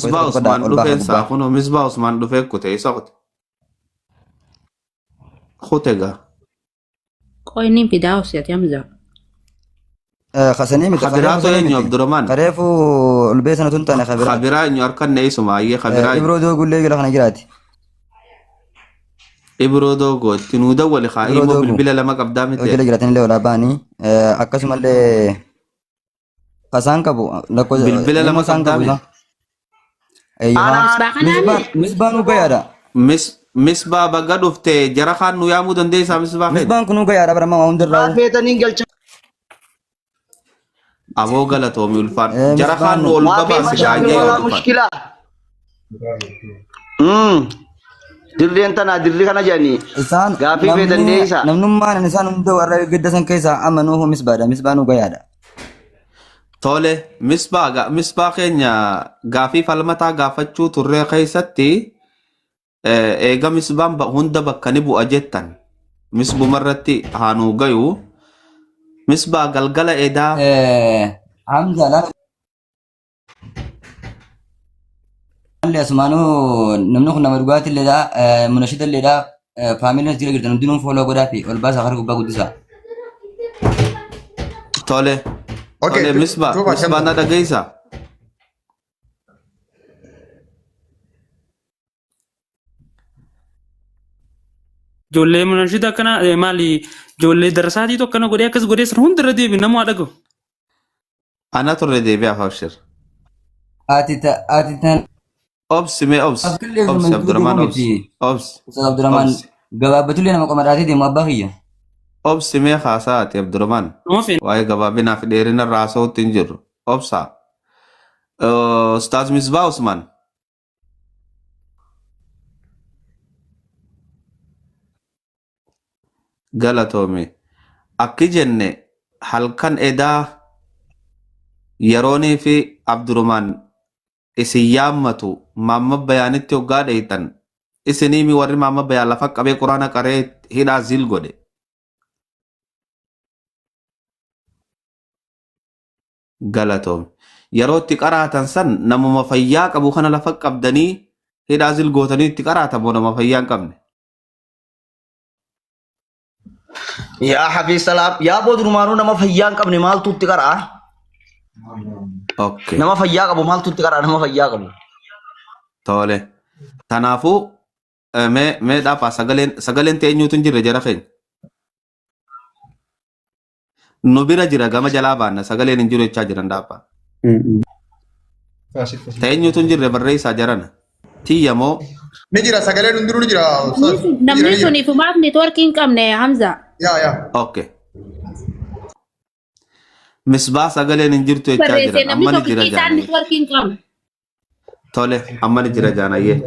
Misbaa tokko tuqadhaa Usmaan ol baa dhufeen gubbaa. saa kunoo Misbaa Usmaan dhufee kute isa kute. Kute gaa. Qoy inni fidaa hojjete Hamza. Kasanii miti kareefu Kabiraatu sanii eenyu miti Abdurrahman? kareefu ol bee sana tun taane kabiraati. Kabiraa eenyu harkan neesuma ayyee kabiraa eenyu? Ibroo doogullee jala kana jiraati. Ibroo Doogoo itti nuu dawwali kaa Ibroo immoo Doogoo bilbila lama qabdaa yoo miti. jala jiraatanillee olaa ba'anii akkasumallee kasaan qabu lakkoofsa Bilbila ilmoo lama isaan qabdaa qabu miti. isaa. Eeyyumaa Misbaa kanaa misbaan miti. misbaan nu gayaadha. Mis misbaa baga dhufte jara kaan nu yaamuu dandeessaa misbaa keenya. Misbaan kun nu gayaadha bara amma waa hundirraa. Maa feetaniin galcha. Aboo galatoomi ulfaadhu. Jara kaan Misbaan nu ol Maa fi babaasi mashaakil gaanyee yoo walaa dhufan. mushkilaa. Mm. Dirreen tanaa dirri kana jedhanii isaan gaaffii feetan namni deebisaa. namnummaan isaan hunda warra gidda san keessaa amanuuhu misbaadha misbaan nu gayaadha. Tole misbaa misbaa keenya gaafii falmataa gaafachuu turree keessatti eega misbaan hunda bakka ni bu'a jettan misbumarratti haa nuu gayu. Misbaa galgala edaa Hamza laal asumaanuu namni kun nama dhugaatii illeedha munashida illeedha faamiliin as jira jirtan hundinuu fooloo godhaa fi ol baasaa gara gubbaa guddisaa. Tole Okay, tole misbaa tuuba misbaa shamsa. na dhageessaa. Ijoollee munashida akkana maali ijoollee darasaatiitu akkana godhee akkas godhee sana hunda irra deebi nama haa dhagahu. Ana turre deebi'aaf abshir. Ati ta ati tan Obsi mee obsi. afkillee Obsi nama Abdurrahman deemu obsi. miti. Obsi. Ustaz Abdurrahman Obsi. gabaabbatullee nama qoma dhaatee deemu abbaa kiyya. Obsi mee haasaa ati Abdurrahman. Nama feena. Waa'ee gabaabinaa fi dheerina irraa haasa'uutti hin jirru. Obsa. Ustaaz Misbaa Usman. Galatoomi. Akki jenne halkan edaa yeroonii fi Abdurumaan isin yaammatu maamma bayaanitti hoggaa dheeyxan isiniimi warri maamma bayaan lafa qabee quraana qaree hidhaa zil godhe. Galatoomi. Yeroo itti qaraatan san namuma fayyaa qabu kana lafa qabdanii hidhaa zil gootanii itti qaraatan moo nama fayyaa hin qabne? Yaa Hafiz Salaam, yaa boo durumaanuu nama fayyaa hin qabne maaltu itti qara'a? Okay. Nama fayyaa qabu maaltu itti qara'a? Nama fayyaa qabu. Tole. Kanaafuu mee dhaafaa sagaleen ta'e eenyuutu hin jirre jara keenya. Nu bira jira gama jalaa baanna sagaleen hin jiru jechaa jiran dhaabbaa. Ta eenyutu hin jirre barreessaa jarana. Tiyya moo Ni jira sagaleen hundinuu ni jira. Ustaz. Ni jira Namni ni jira. sun ifumaaf neetwoorkii hin qabne Hamza. Yaa yaa. okay. Misbaa sagaleen hin jirtu jechaa Barreesse jiran namni amma ni jira tokkichi isaan jaanayyee. neetwoorkii hin qabne. Tole amma ni jira jaanayyee.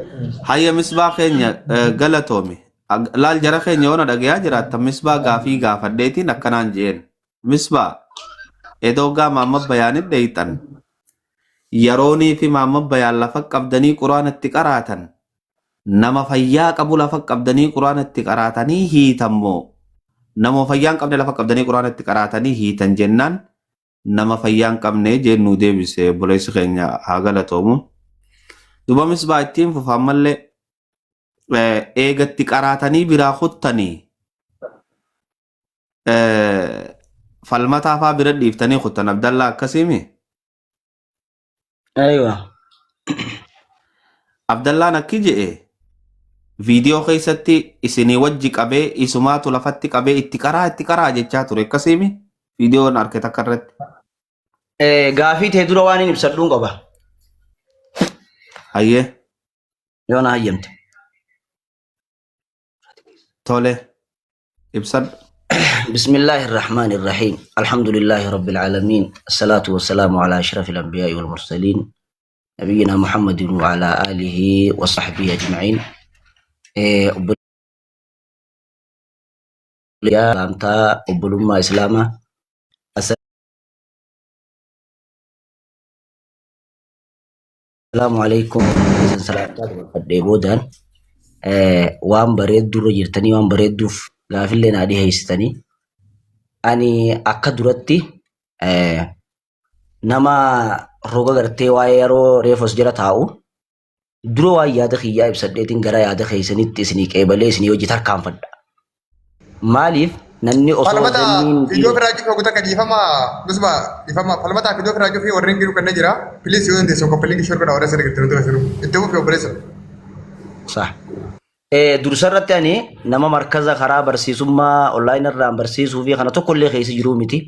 Hayya misbaa keenya galatoomi. Laal jara keenya yoona dhagayaa jiraattan misbaa gaafii gaafadheetiin akkanaan je'een. Misbaa edoo gaa maamma bayaanit dheeyxan yeroonii fi maamma bayaan lafa qabdanii quraana itti qaraatan nama fayyaa qabu lafa qabdanii quraana itti qaraatanii hiitan moo nama fayyaa hin qabne lafa qabdanii quraana itti qaraatanii hiitan jennaan nama fayyaa hin qabne jeen nuu deebise obboleessi keenya haa galatoomu. Duba misbaa ittiin fufa ammallee eegatti qaraatanii biraa kuttanii falmataa faa bira dhiiftanii kuttan Abdallaa akkasiimi. Aywa. Abdallaan akki je'e viidiyoo keessatti isinii wajji qabee isumaatu lafatti qabee itti qaraa itti qaraa jechaa ture akkasiimi viidiyoon arke takka irratti. Gaafii tee dura waan hin ibsadhuun qaba. Hayyee Yoo na hayyamte. tole ibsadhu. بسم الله الرحمن الرحيم الحمد لله رب العالمين الصلاة والسلام على أشرف الأنبياء والمرسلين نبينا محمد وعلى آله وصحبه أجمعين إيه، سلامتا أبلما إسلاما السلام عليكم isin salaamtaa dabarfadhee boodaan waan bareeddurra jirtanii waan bareedduuf gaafillee naa dhiheessitanii ani akka duratti nama roga gartee waa'ee yeroo reefu as jala taa'u Dura waan yaada kiyyaa ibsadheetiin gara yaada keessanitti isinii qeebalee isinii hojii tarkaanfadha. Maaliif namni osoo Falmata zanniin fidoo firaa jiru goota akka dhiifama musba dhiifama falmataa fidoo firaa jiru fi warreen giru kanneen jira. Please yoo dandeessu koppiliin kishor godha warra sana girtu nuti jiru. Itti fufi obboleessa. Sah. Dursa irratti ani nama markaza karaa barsiisummaa onlaayinii irraan barsiisuu fi kana tokkollee keessa jiruu miti.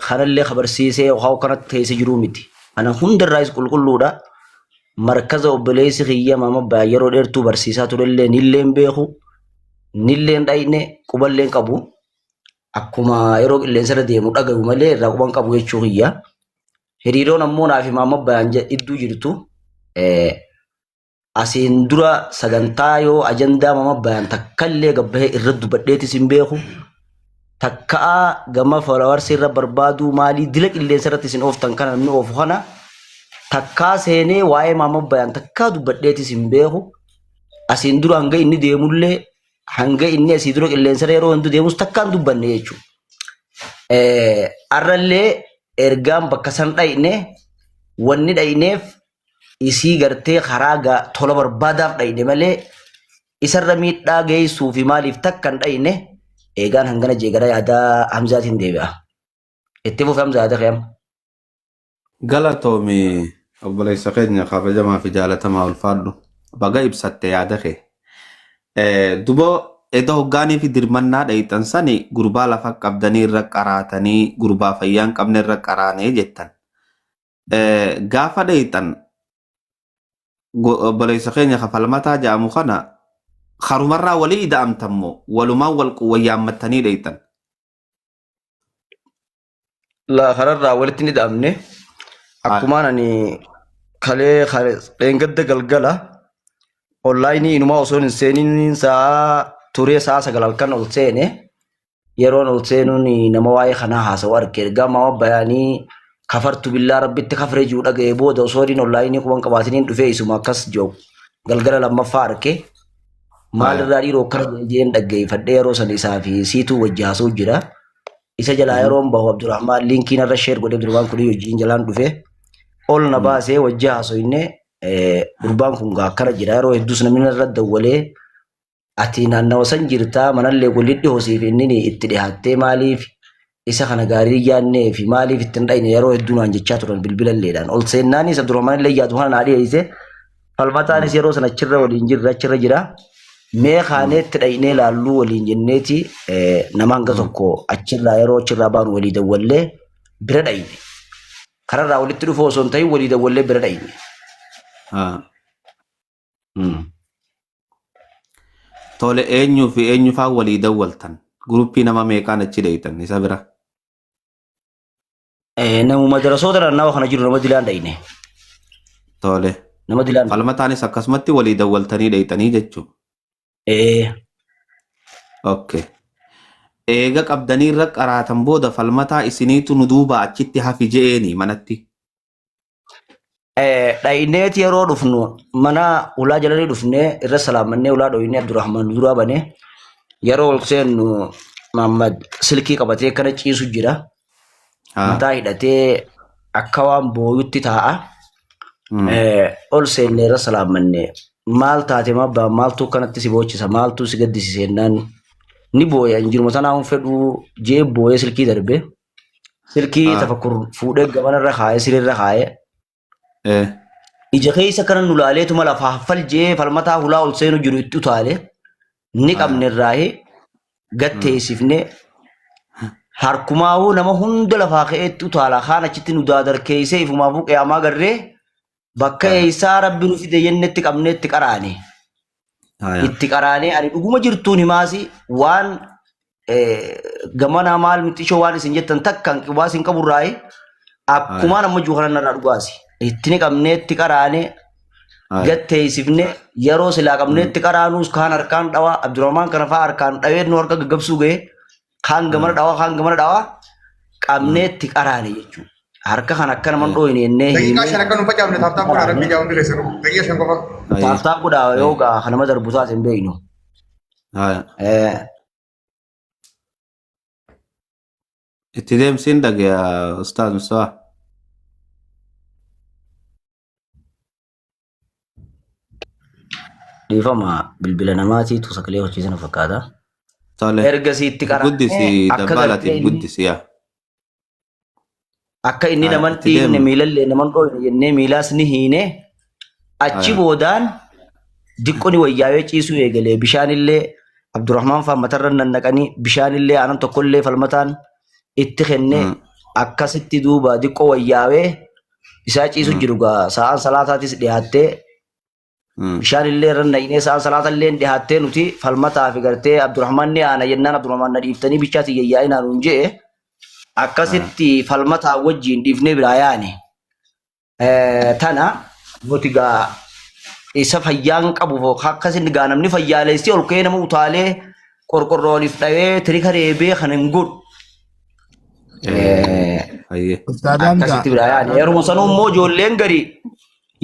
Kanallee ka barsiisee yookaan kanatti keessa jiruu miti. Kana hundarraayis qulqulluudha. Markaza obboleessi kiyya maama baay'ee yeroo dheertuu barsiisaa turellee nillee hin beeku. Nillee hin dhayne quballee hin qabu. Akkuma yeroo qilleensa irra deemu dhagayu malee irraa quban qabu jechuu kiyya. Hiriiroon ammoo naa fi maama baay'een idduu jirtu. Asiin dura sagantaa yoo ajandaa mama bayan takkallee gabbahee irra dubbadheetis hin beeku. Takkaa gama followersi irra barbaaduu maalii dila qilleensa irratti isin ooftan kana namni oofu kana takkaa seenee waa'ee maama bayan takkaa dubbadheetis hin beeku. Asiin dura hanga inni deemullee hanga inni asii dura qilleensa irra yeroo hedduu deemus takkaan dubbanne jechuudha. Arrallee ergaan bakka san dhayne wanni dhayneef isii gartee karaa tola barbaadaaf dhayne malee isarra miidhaa geessuu fi maaliif takka hin dhayne eegaan hangana jee gara yaadaa Hamzaatiin deebi'a. Itti fufi Hamzaa yaada kee amma. Galatoomi obboleessa keenya kabajamaa fi jaalatamaa ulfaadhu. Baga ibsatte yaada kee. Duba eda hoggaanii fi dirmannaa dhayxan sani gurbaa lafa qabdanii irra qaraatanii gurbaa fayyaa hin qabne irra qaraanee jettan. Gaafa dhayxan obboleessa keenya ka falmataa jedhamu kana karumarraa walii ida'amtan moo walumaan wal wayyaammattanii dhayxan? La kararraa walitti ni da'amne. Akkumaan ani kalee dheengadda galgala onlaayinii inumaa osoo hin seeniin sa'a turee sa'a 9 halkan ol seene. Yeroon ol seenuun nama waa'ee kanaa haasa'u arge. Ergaa maama bayaanii kafartu billaa rabbitti kafree jiru dhaga'ee booda osoo inni onlaayinii quban qabaatiniin dhufee isuma akkas jiru galgala lammaffaa arge. Maalirraa dhiiroo akkana jeen dhaggeeffadhee yeroo san isaa fi siituu wajji haasa'u jira. Isa jalaa yeroon bahu Abdurrahmaan liinkii narra sheer godhee Abdurrahmaan kun wajjin jalaan dhufe. Ol na baasee wajji haasofne gurbaan kun gaa akkana jira yeroo hedduus namni narra dawwalee ati naannawa san jirtaa manallee waliin dhihoo siif inni itti dhihaattee maaliif isa kana gaarii yaannee fi maaliif itti hin dhayne yeroo hedduu naan jechaa turan bilbilalleedhaan ol seennaanis Abdurrahmaan illee yaadu kana naa dhiyeesse falmataanis yeroo sana achirra waliin jirra achirra jira mee kaanee itti dhaynee laalluu waliin jenneeti nama hanga tokko achirraa yeroo achirraa baanu walii dawwallee bira dhayne kararraa walitti dhufuu osoo hin ta'in walii dawwallee bira dhayne. Tole eenyuu fi eenyu faa walii dawwaltan? Guruppii nama meeqaan achi dheeytan isa bira? Namuma darasoota naannawa kana jiru nama dilaan dhayne. Tole. Nama dilaan. Falmataanis akkasumatti walii dawwaltanii dheeytanii jechuudha. Okay. Eega qabdanii irra qaraatan booda falmataa isiniitu nu duuba achitti hafi je'eeni manatti. Dhayneeti yeroo dhufnu mana ulaa jalanii dhufnee irra salaamannee ulaa dhoynee Abdurrahman nu duraa bane yeroo ol seennu Muhammad silkii qabatee kana ciisu jira. Mataa hidhatee akka waan booyutti taa'a. Ol seennee irra salaamanne maal taate mabbaa maaltu kanatti si boochisa maaltu si gaddisiise jennaan ni booya hin jiruma tanaa hin fedhuu jee booyee silkii darbe. Silkii tafakkur fuudhee gamanarra kaa'ee sirriirra kaa'ee ija keessa kana nu laaleetuma lafaa haffal jee falmataa hulaa ol seenu jiru itti utaale ni qabne irraahi gad teessifne harkumaahuu nama hunda lafaa ka'ee itti utaala kaan achitti nu daadarkeessee ifumaafuu qiyaamaa garree bakka eessaa rabbi nu fide jennetti qabnee itti qaraane. Itti qaraanee ani dhuguma jirtuun himaasi waan gamanaa maal mixishoo waan isin jettan takkaan qubaa isin qaburraayi akkumaan amma jiru kanan narraa dhugaasi. Itti ni qabnee itti qaraanee gad teessifne yeroo silaa qabnee itti qaraanuus kaan harkaan dhawaa Abdurrahmaan kana fa'aa harkaan dhawee nu harka gaggabsuu ga'e kaan gamana dhawaa kaan gamana dhawaa qabnee itti qaraane jechuudha. Harka kan akka naman dhooyne jennee Daqiiqaa hiinee 5 akka nu facaafne taaptaap godhaa rabbii jaa hundi keessanuu. Daqiiqaa 5 qofa. Taaptaap godhaa yoo gaa kan nama darbu taate hin beeknu. Itti deemsiin dhagaya Ustaaz Mustafaa. Dhiifama bilbila namaatiitu sagalee hojjetan fakkaata. Tole. Ergasii itti qaraanee Guddisi akka gartee dabbaalaatiif inni guddisi yaa. akka inni Haya naman itti dhiibne deemi. miilallee naman dhooyne jennee miilaas ni hiine achi Haya. boodaan diqqo ni wayyaawee ciisuu eegalee bishaanillee Abdurrahmaan faa matarra nannaqanii bishaanillee aanan tokkollee falmataan itti kenne akkasitti duuba diqqo wayyaawee isaa ciisu jiru gaa sa'aan salaataatis dhiyaattee bishaan illee irra naqnee sa'aan salaata illee dhiyaattee nuti falmataa fi gartee Abdurrahmaan ni aana jennaan Abdurrahmaan na dhiiftanii bichaati yayyaa'inaa nuun je'e akkasitti falmataa wajjiin dhiifnee biraa yaane. Tana nuti gaa isa fayyaan qabu akkasin gaa namni fayyaaleessi ol ka'ee nama utaalee qorqorrooniif dhawee tirika reebee kan hin godhu. Hayyee. Ustaaz Hamza. Akkasitti biraa yaane. Yeruma sanuu immoo ijoolleen gadi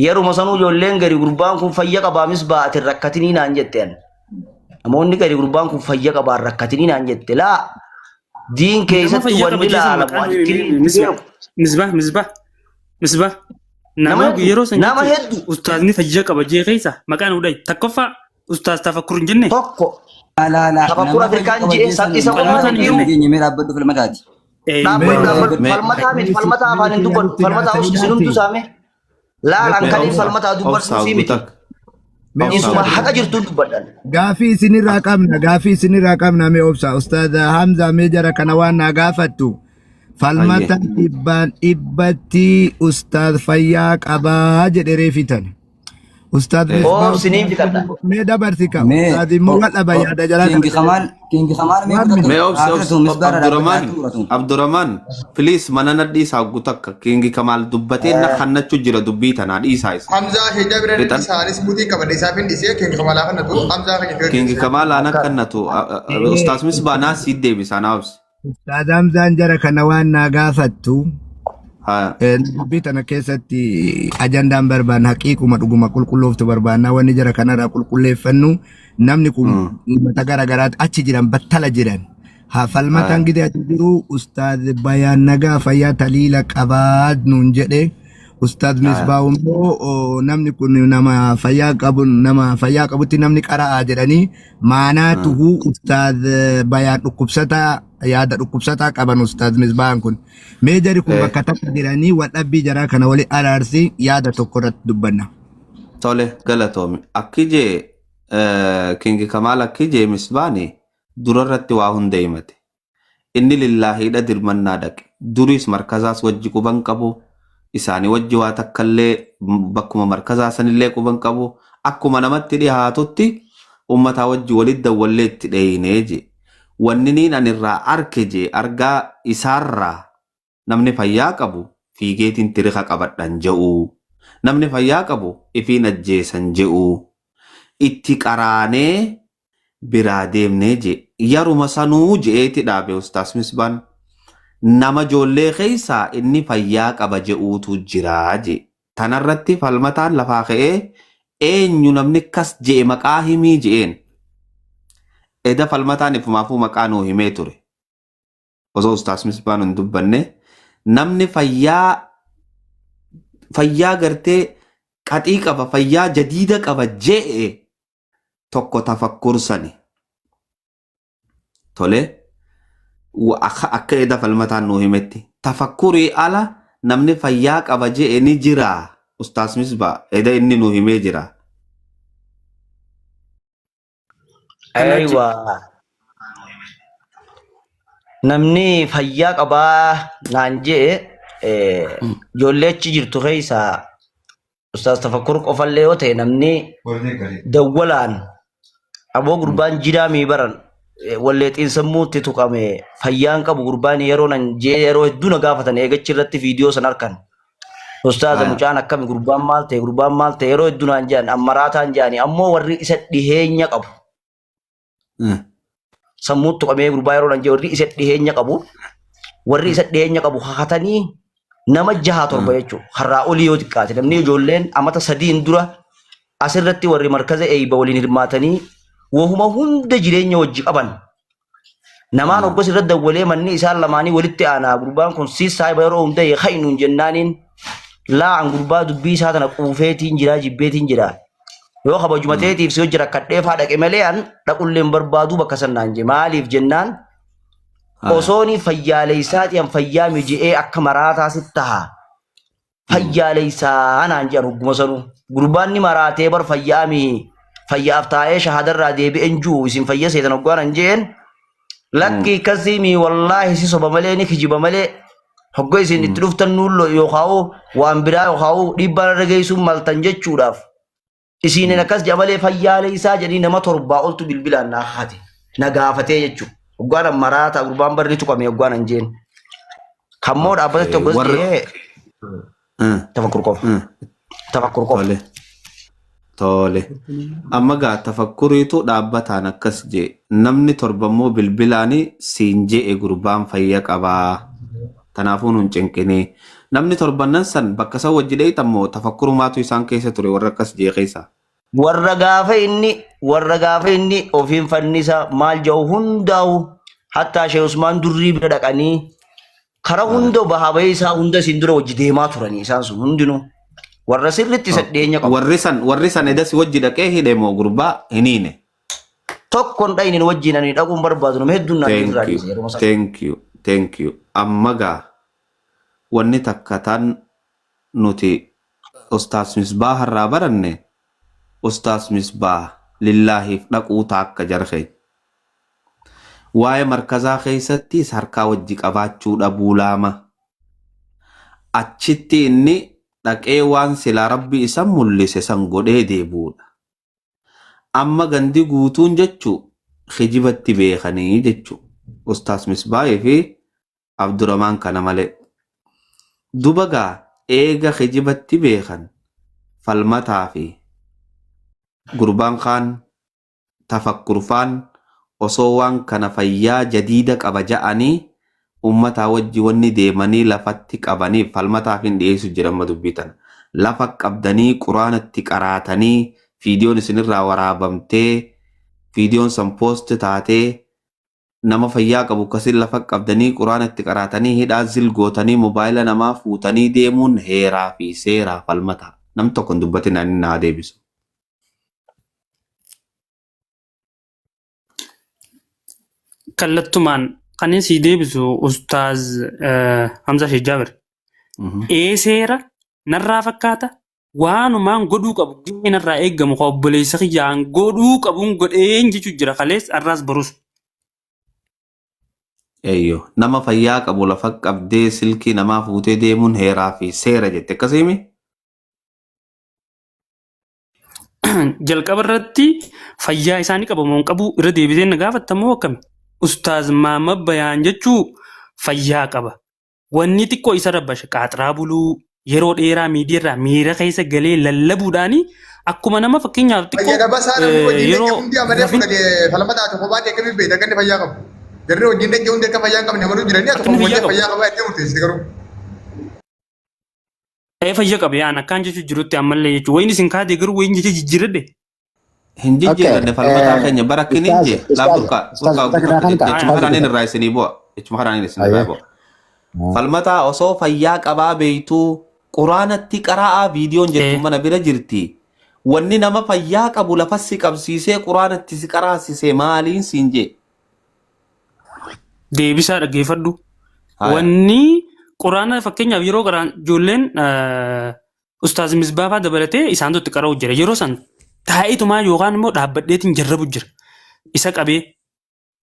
yeruma sanuu ijoolleen gadi gurbaan kun fayya qabaamis baate rakkatinii naan jetteen. Namoonni gadi gurbaan kun fayya qabaan rakkatinii naan jette. Laa diin Nama keessatti fayyaa wanni qaba jeesan laalamu maqaan ani kiriin misbah beeku. misbah misbah misbah Nama nama hedduu yeroo san nama jechuun hedduu ustaazni fayyaa qaba jee keessa maqaan udhay tokkoffaa ustaaz tafakkur hin jenne tokko Laa laa tafakkur nama fayya Afrikaan qaba je'e jeesan isa falmataan qofaan maqaan hin dhiiru jenne dhageenye mee dhaabbadhu falmataati. Mee dhaabbadhu Mee dhaabbadhu Mee falmataa mee miti falmataa mee afaan hin dubbadhu kiyyaatti falmataa naa isin hunduu ta'inaati. saame laal mee ankaniin obsa falmataa dubbadhu obsa sii miti gutak Mee obsa isuma obsa. haqa jirtuun dubbadhan. Gaafii isinirraa qabna gaafii isinirraa qabna mee obsa Ustaaz Hamza mee jara kana waan naa gaafattu. Hayyee. Falmata dhibbaan dhibbatti Ustaaz fayyaa qabaa jedhe reefitan. Ustaaz Misbaa Obsi niin fixadha. mee dabarsi ka Mee Ustaaz immoo wal dhaba yaada jalaa Kingi kana Kamal Kingi Kamal mee waan fudhatu Mee obsi haa obsi fudhatu misbaarra dhaabbate Abdurrahman haa xumuratu. Abdurrahman please mana na dhiisaa gutakka Kingi Kamaal dubbatee na kannachu jira dubbii tanaa dhiisaa isa. Hamzaa hijaa bira Fixan isaanis mutii qabadhe isaaf hin dhisee keenya kamalaa kannatu Hamzaa keenya fira Kingi dhisee. Kamaal ana Akka kannatu Ustaaz Misbaa naa sii deebisa naa obsi. Ustaaz Hamzaan jara kana waan naa gaafattu Haa. Dubbii tana keessatti ajandaan barbaanna haqiiquma dhuguma qulqullooftu barbaanna wanni jara kanarraa qulqulleeffannu namni kun mata gara garaatti achi jiran battala jiran haa falmataan Haa. gidee achi jiru ustaaz bayaan nagaa fayyaa taliila qabaa nuun jedhe ustaaz Haa. misbaa immoo namni kun nama fayyaa qabu nama fayyaa qabutti namni qara'aa jedhanii maanaa tuhuu ustaaz bayaan dhukkubsataa yaada dhukkubsataa qaban ustaaz misbaan kun. Mee jari kun bakka takka jiranii wal dhabbii jaraa kana wali araarsi yaada tokko irratti dubbanna. Tole galatoomi. Akki jee Kingi Kamaal akki jee misbaani durarratti waa hunda himate. Inni lillaahiidha dirmannaa dhaqe. Duriis markazaas wajji quban qabu. Isaanii wajji waa takkallee bakkuma markazaa sanillee quban qabu. Akkuma namatti dhihaatutti ummataa wajji walitti dawwallee itti dheeynee jee. Wanni niin ani irraa arke jee argaa isaarraa namni fayyaa qabu fiigeetiin tirika qabadhan je'u. Namni fayyaa qabu ifiin ajjeesan je'u. Itti qaraanee biraa deemnee jee. Yaruma sanuu je'eeti dhaabe Ustaas Misbaan. Nama joollee keessaa inni fayyaa qaba je'uutu jiraa jee. Tanarratti falmataan lafaa ka'ee eenyu namni kas je'e maqaa himii je'een. Eda falmataan ifumaafuu maqaa nuu himee ture. Osoo Ustaas Misbaan hin dubbanne namni fayyaa fayyaa gartee qaxii qaba fayyaa jadiida qaba je'e tokko tafakkur sani. Tole akka eda falmataan nuu himetti tafakkurii ala namni fayyaa qaba je'e ni jira. Ustaas Misbaa eda inni nuu himee jira. Kanaa je. Aywa. Namni fayyaa qabaa naan je'e ijoollee achi jirtu keessaa Ustaaz Tafakkur qofallee yoo ta'e namni dawwalaan aboo gurbaan jiraa mii baran wallee xiinsammuutti tuqame fayyaan qabu gurbaan yeroo nan jee yeroo hedduu na gaafatan eegachi irratti viidiyoo san harkan. Ustaaza mucaan akkami gurbaan maal ta'e gurbaan maal ta'e yeroo hedduu naan jedhan ammaraataan jedhani ammoo warri isa dhiheenya qabu. Sammuutti tuqamee gurbaa yeroo nan jedhu warri isa dhiheenya qabu warri isa dhiheenya qabu kakatanii nama jaha torba jechuudha. Har'aa olii yoo xiqqaate namni ijoolleen amata sadiin dura asirratti warri markaza eeyba waliin hirmaatanii wahuma hunda jireenya wajji qaban. Namaan hoggas irra dawwalee manni isaan lamaanii walitti aanaa gurbaan kun siis saahiba yeroo hunda haynuun jennaaniin laa an gurbaa dubbii isaa tana quufeetiin jiraa jibbeetiin jiraa. Yoo kabajuma teetiif si hojii rakkadhee faa dhaqe malee an dhaqullee hin barbaadu bakka san naan jee. Maaliif jennaan osooni fayyaaleessaati an fayyaa miji'ee akka maraataa sitti taha. Fayyaaleessaa naan jedhan hogguma sanuu. Gurbaan ni maraatee bar fayyaa mi fayyaaf taa'ee shahaadarraa deebi'een jiru isin fayya seetan hoggaan an jeen lakki akkasii mi wallaahi si soba malee ni kijiba malee hogga isin itti dhuftan nuullo yookaan waan biraa yookaan dhiibbaan irra geessuun maltan jechuudhaaf Isiinin akkas jedha malee fayyaalee isaa jedhii nama torbaa oltu bilbilaan naa hate. Na gaafatee jechuudha. Hoggaan an maraataa gurbaan barri tuqame hoggaan an jeen. Kammoo dhaabbatatti Okay. hoggas Warri jedhee tafakkur qofa. Tafakkur qofa. Tole. Tole. Amma gaa tafakkuriitu dhaabbataan akkas jee. Namni torba immoo bilbilaani siin je'e gurbaan fayya qabaa. Tanaafuu nun cinqinii. Namni torbannan san bakka san wajji dheeyxan moo tafakkurumaatu isaan keessa ture warra akkas jee keessa? Warra gaafa inni warra gaafa inni ofiin fannisa maal jedhu hundaa'u hattaa Sheekh Usmaan Durrii bira dhaqanii kara hunda bahaa bahii isaa hunda isin dura wajji deemaa turanii isaan sun hundinuu warra sirriitti isa dhiyeenya qabu. Warri san warri san edas wajji dhaqee hidhe moo gurbaa hin hiine? Tokkon dhaynin wajjin ani dhaquun barbaadu nama hedduun naan Thank irraa you. dhiise yeroo sana. Thank you. Thank you. Amma gaa wanni takka tan nuti Ustaaz Misbaah irraa baranne Ustaaz Misbaah lillaahiif dhaquu taakka jara keenya. Waa'ee markazaa keessattis harkaa wajji qabaachuu dhabuu laama. Achitti inni dhaqee waan silaa Rabbi isa mul'ise san godhee deebi'uudha. Amma gandi guutuun jechu kijibatti beekanii jechu. Ustaas Misbaahii fi Abduramaan kana malee. Duba gaa eega kijibatti beekan Falmataa fi gurbaan kaan Tafakkur faan osoo waan kana fayyaa jadiida qaba ja'anii ummataa wajji wanni deemanii lafatti qabaniif Falmataafin dhiyeessu jira amma dubbii tana. Lafa qabdanii quraana itti qaraatanii fiidiyoon isinirraa waraabamtee fiidiyoon san post taatee nama fayyaa qabu akkasin lafa qabdanii quraana itti qaraatanii hidhaa zil gootanii mobaayila namaa fuutanii deemuun heeraa fi seeraa Falmataa. Nam tokko hin dubbatin ani naa deebisu. Kallattumaan kan inni sii deebisu Ustaaz Hamza Sheikh Jaabir. Ee seera narraa fakkaata waanumaan godhuu qabu gahee narraa eeggamu kan obboleessa kiyyaan godhuu qabuun godheen jechuu jira kalees har'aas borus. Eeyyo nama fayyaa qabu lafa qabdee silkii namaa fuutee deemuun heeraa fi seera jette akkasiimi? Jalqaba irratti fayyaa isaanii qaba moo hin qabu irra deebisee na gaafatta moo akkami? Ustaaz Mahammad Bayaan jechuu fayyaa qaba. Wanni xiqqoo isa rabbashe qaaxiraa buluu yeroo dheeraa miidiyaa irraa miira keessa galee lallabuudhaani akkuma nama fakkeenyaaf xiqqoo Fayya dhabasaa namni wajjin dhaqe yeroo hundi amanee rafin fudhate falma taate kophaa ta'e akkamiin beekta akka inni fayyaa qabu. Jarri wajjin dhaqe hundi akka fayyaa hin qabne amanuu jiranii ati akka inni kophaa fayyaa qabu. fayyaa qabaa jettee murteessite garuu. Ee fayya qaba yaan akkaan jechuu jirutti ammallee jechuudha. Wayin isin kaatee garuu wayin jecha jijjiiradhe. Hin Okay. jijjiiranne falmataa keenya bara akkinin Ustaaz, jee laaf ustaaz, burqaa ustaaz, burqaa takka naa guutuu kan ta'a. jechuma Ustaaz kanaan takka. irraa isinii bu'a jechuma kanaan isin irraa Ayyee. bu'a. Falmataa osoo fayyaa qabaa beeytuu quraanatti qara'aa viidiyoon jettu Ee mana bira jirti. Wanni nama fayyaa qabu lafa si qabsiisee quraanatti si qaraasise maaliin siin jee. Deebisaa dhaggeeffadhu. Haya. Wanni quraana fakkeenyaaf yeroo qaraan ijoolleen ustaaz Misbaafaa dabalatee isaantu itti qara'u jira. Yeroo san taa'eetumaa yookaan immoo dhaabbadheetiin jarrabu jira. Isa qabee